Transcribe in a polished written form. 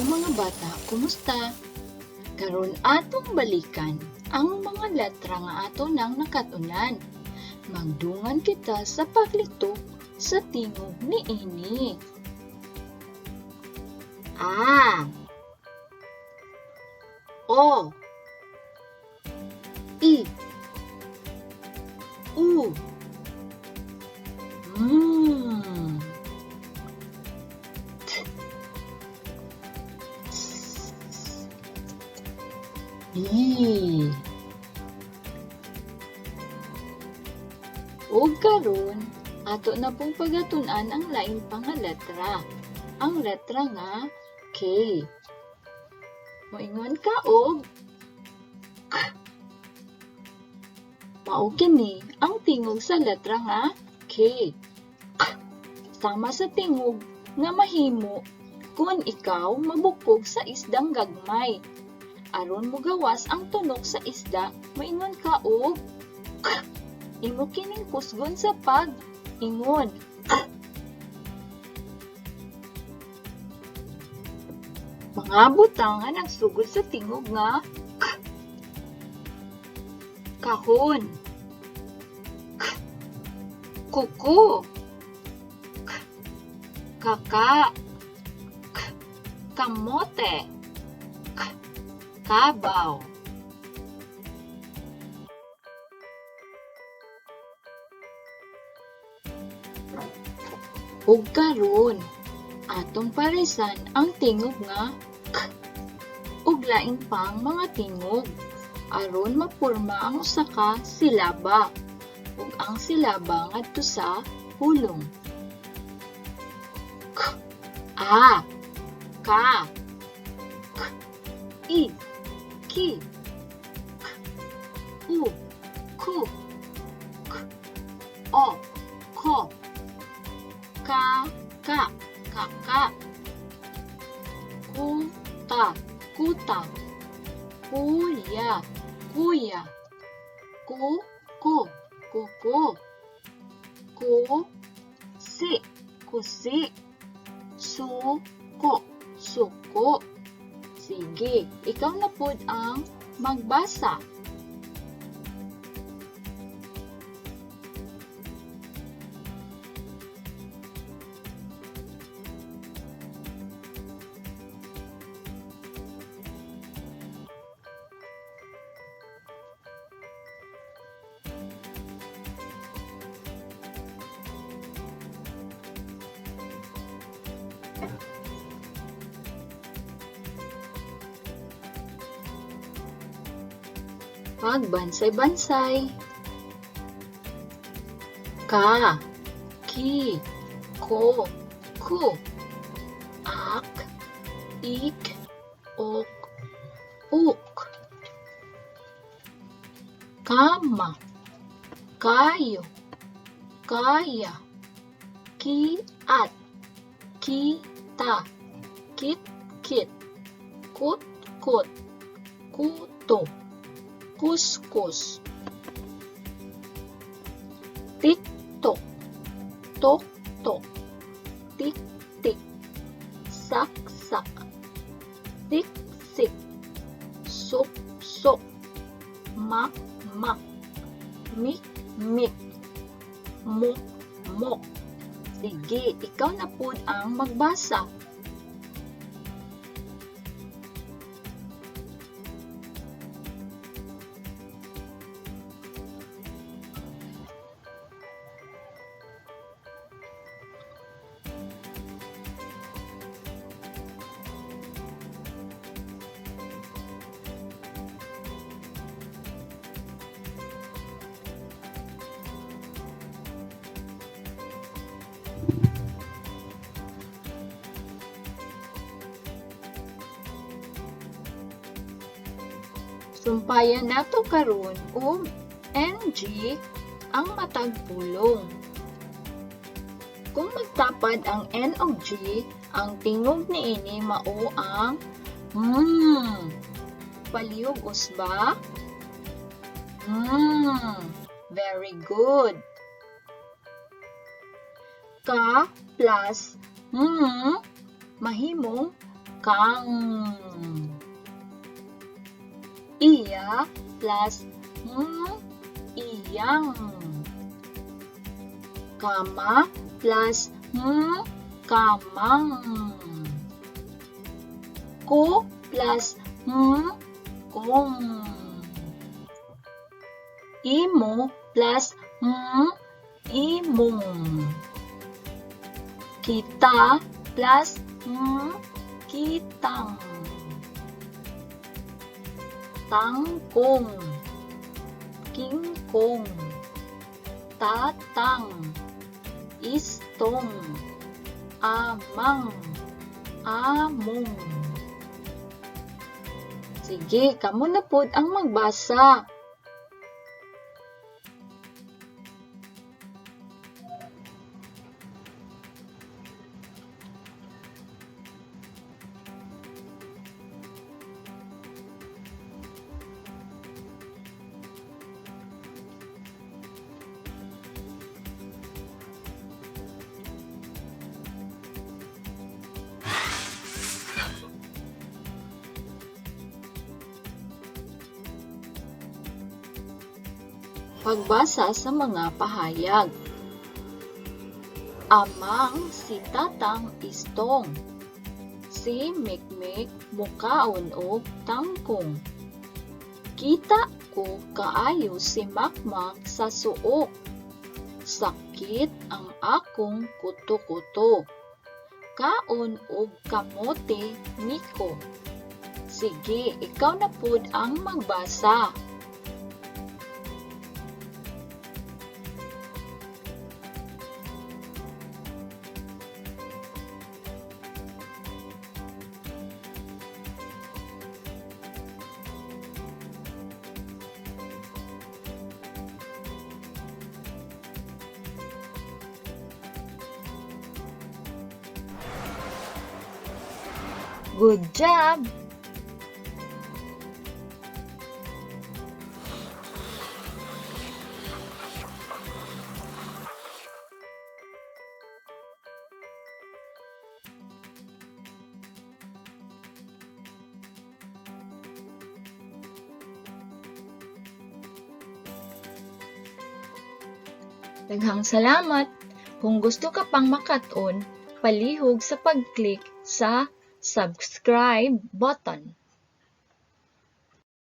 Hello, mga bata, kumusta? Karon atong balikan ang mga letra nga ato nang nakatunan. Magdungan kita sa paglitok sa tingog niini. A, O, I, U, M, T, S, I. Ug karon, ato na pong pagatun-an ang lain pa nga letra. Ang letra nga K. Moingon ka og K. Mao kini ang tingog sa letra nga K. K. Sama sa tingog nga mahimo kung ikaw mabukog sa isdang gagmay. Aron mogawas ang tunok sa isda, moingon ka og K. Imo kining kusgon sa pag-ingon. K. Mga butang nga nagsugod sa tingog nga K. Kahon. K. Kuko. K. Kaka. K. Kamote. K. Kabaw. Ug karon, atong parisan ang tingog nga K ug lain pang mga tingog aron mapurma ang usa ka silaba ug ang silaba ngadto sa pulong. K, A, Ka, K, I, Ki, K, U, Ku, K, O, Ko, Ka, Ka, Kaka, Ku, Ta, Kuta, Kuya, Kuya, Ku, Ku, Kuko, Ku, Si, Kusi, Su, Ko, Suko. Sige, ikaw na pod ang magbasa. Pagbansay-bansay. Ka, ki, ko, ku, ak, ik, ok, uk. Kama, kayo, kaya, kiat, kita, kit, kit, kut, kut, kuto, kuskus. Tik, tok, tok, tok, tik, tik, sak, sak, tik, sik, sok, sok, mak, mak, mik, mik, mok, mok. Sige, ikaw na pod ang magbasa. Sumpayan nato karon og NG ang matag pulong. Kung magtapad ang N ug G, ang tingog niini mao ang M. Palihog usba? M. Very good. K plus M mahimong kang. Iya plus ng, iyang. Kama plus ng, kamang. Ko plus ng, kong. Imo plus ng, imong. Kita plus ng, kitang. Tangkong, kingkong, tatang, istong, amang, among. Sige, kamo na pod ang magbasa. Pagbasa sa mga pahayag. Amang si Tatang Istong. Si Mikmik mukaon og tangkong. Kita ko kaayo si Makmak sa suok. Sakit ang akong kuto-kuto. Kaon og kamote, Miko. Sige, ikaw na pud ang magbasa. Good job! Daghang salamat! Kung gusto ka pang makat-on, palihog sa pag-click sa subscribe button.